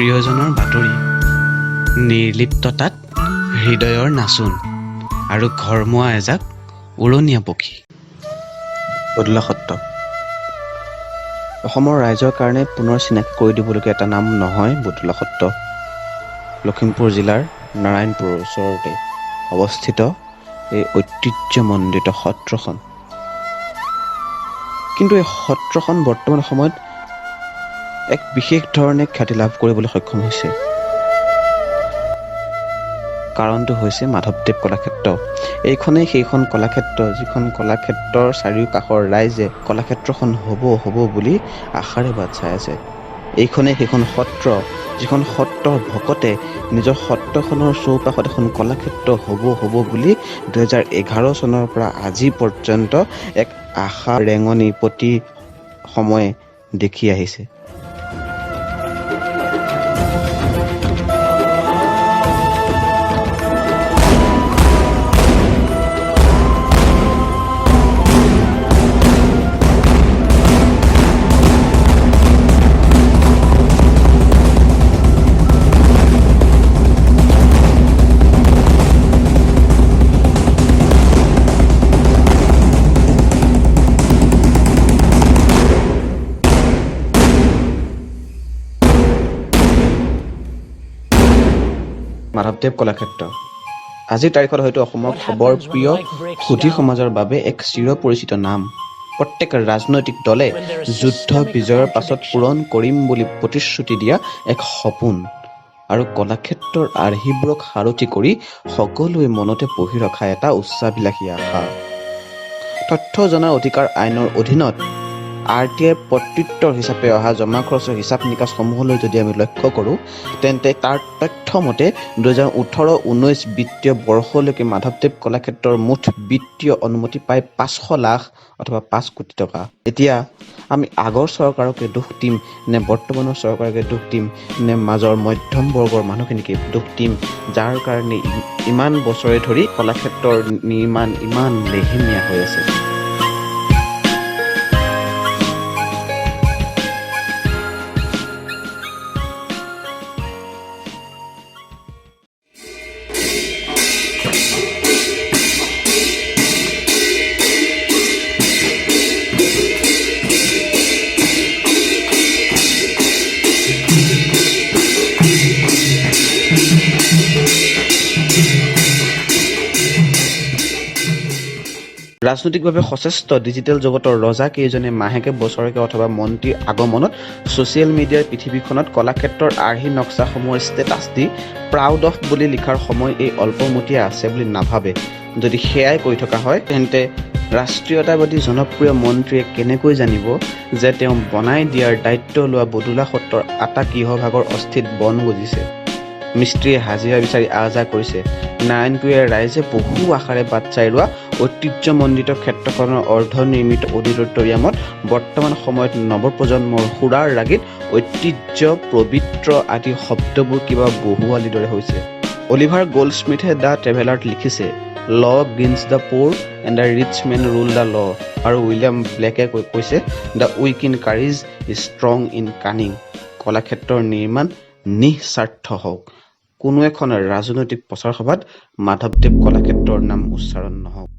প্ৰিয়জনৰ বাতৰি, নিৰ্লিপ্ততাত হৃদয়ৰ নাচোন আৰু ঘৰমুৱা এজাক উৰণীয়া পক্ষী। বদুলা সত্ৰ অসমৰ ৰাইজৰ কাৰণে পুনৰ চিনাকি কৰি দিবলগীয়া এটা নাম নহয়। বদুলা সত্ৰ লখিমপুৰ জিলাৰ নাৰায়ণপুৰৰ ওচৰতে অৱস্থিত এই ঐতিহ্যমণ্ডিত সত্ৰখন। কিন্তু এই সত্ৰখন বৰ্তমান সময়ত এক বিশেষ ধৰণে খ্যাতি লাভ কৰিবলৈ সক্ষম হৈছে। কাৰণটো হৈছে মাধৱদেৱ কলাক্ষেত্ৰ। এইখনেই সেইখন কলাক্ষেত্ৰ, যিখন কলাক্ষেত্ৰৰ চাৰিওকাষৰ ৰাইজে কলাক্ষেত্ৰখন হ'ব হ'ব বুলি আশাৰে বাট চাই আছে। এইখনেই সেইখন সত্ৰ, যিখন সত্ৰৰ ভকতে নিজৰ সত্ৰখনৰ চৌপাশত এখন কলাক্ষেত্ৰ হ'ব হ'ব বুলি 2011 চনৰ পৰা আজি পৰ্যন্ত এক আশা ৰেঙনি প্ৰতি সময়ে দেখি আহিছে। মাধৱদেৱ কলাক্ষেত্ৰ আজিৰ তাৰিখত হয়তো অসমৰ খবৰ প্ৰিয় সুধী সমাজৰ বাবে এক চিৰ পৰিচিত নাম। প্ৰত্যেক ৰাজনৈতিক দলে যুদ্ধ বিজয়ৰ পাছত পূৰণ কৰিম বুলি প্ৰতিশ্ৰুতি দিয়া এক সপোন আৰু কলাক্ষেত্ৰৰ আৰ্হিবোৰক সাৰথি কৰি সকলোৱে মনতে পুহি ৰখা এটা উচ্চাভিলাষী আশা। তথ্য জনাৰ অধিকাৰ আইনৰ অধীনত আৰটিআইৰ প্ৰত্যুত্তৰ হিচাপে অহা জমা খৰচৰ হিচাপ নিকাচসমূহলৈ যদি আমি লক্ষ্য কৰোঁ, তেন্তে তাৰ তথ্য মতে 2018-19 বিত্তীয় বৰ্ষলৈকে মাধৱদেৱ কলাক্ষেত্ৰৰ মুঠ বিত্তীয় অনুমতি প্ৰায় 500 লাখ অথবা 5 কোটি টকা। এতিয়া আমি আগৰ চৰকাৰকে দোষ দিম নে বৰ্তমানৰ চৰকাৰকে দোষ দিম নে মাজৰ মধ্যম বৰ্গৰ মানুহখিনিকে দোষ দিম, যাৰ কাৰণে ইমান বছৰে ধৰি কলাক্ষেত্ৰৰ নিৰ্মাণ ইমান লেহেমীয়া হৈ আছে? ৰাজনৈতিকভাৱে সচেষ্ট ডিজিটেল জগতৰ ৰজা কেইজনে মাহেকে, বছৰেকে অথবা মন্ত্ৰীৰ আগমনত ছ'চিয়েল মিডিয়াৰ পৃথিৱীখনত কলাক্ষেত্ৰৰ আৰ্হি নক্সাসমূহৰ ষ্টেটাছ দি প্ৰাউড অফ বুলি লিখাৰ সময় এই অল্পমতীয়া আছে বুলি নাভাবে। যদি সেয়াই কৰি থকা হয়, তেন্তে ৰাষ্ট্ৰীয়তাবাদী জনপ্ৰিয় মন্ত্ৰীয়ে কেনেকৈ জানিব যে তেওঁ বনাই দিয়াৰ দায়িত্ব লোৱা বদুলা সত্ৰৰ আতা গৃহভাগৰ অস্থিত বন গজিছে, মিস্ত্ৰীয়ে হাজিৰা বিচাৰি আহ যাহ কৰিছে, নাৰায়ণপুৰীয়া ৰাইজে বহু আশাৰে বাট চাই ৰোৱা ঐতিহ্যমণ্ডিত ক্ষেত্ৰখনৰ অৰ্ধনিৰ্মিত অডিটৰিয়ামত বৰ্তমান সময়ত নৱপ্ৰজন্মৰ সুৰাৰ ৰাগীত ঐতিহ্য, পবিত্ৰ আদি শব্দবোৰ কিবা বহুৱালিৰ দৰে হৈছে? অলিভাৰ গ'ল্ডস্মিথে the ট্ৰেভেলাৰত লিখিছে, "Law gins the poor and the rich men rule the law." আৰু উইলিয়াম ব্লেকে কৈছে, "The weak in courage is strong in cunning." কলাক্ষেত্ৰৰ নিৰ্মাণ নিঃস্বাৰ্থ হওক, কোনো এখন ৰাজনৈতিক প্ৰচাৰ সভাত মাধৱদেৱ কলাক্ষেত্ৰৰ নাম উচ্চাৰণ নহওক।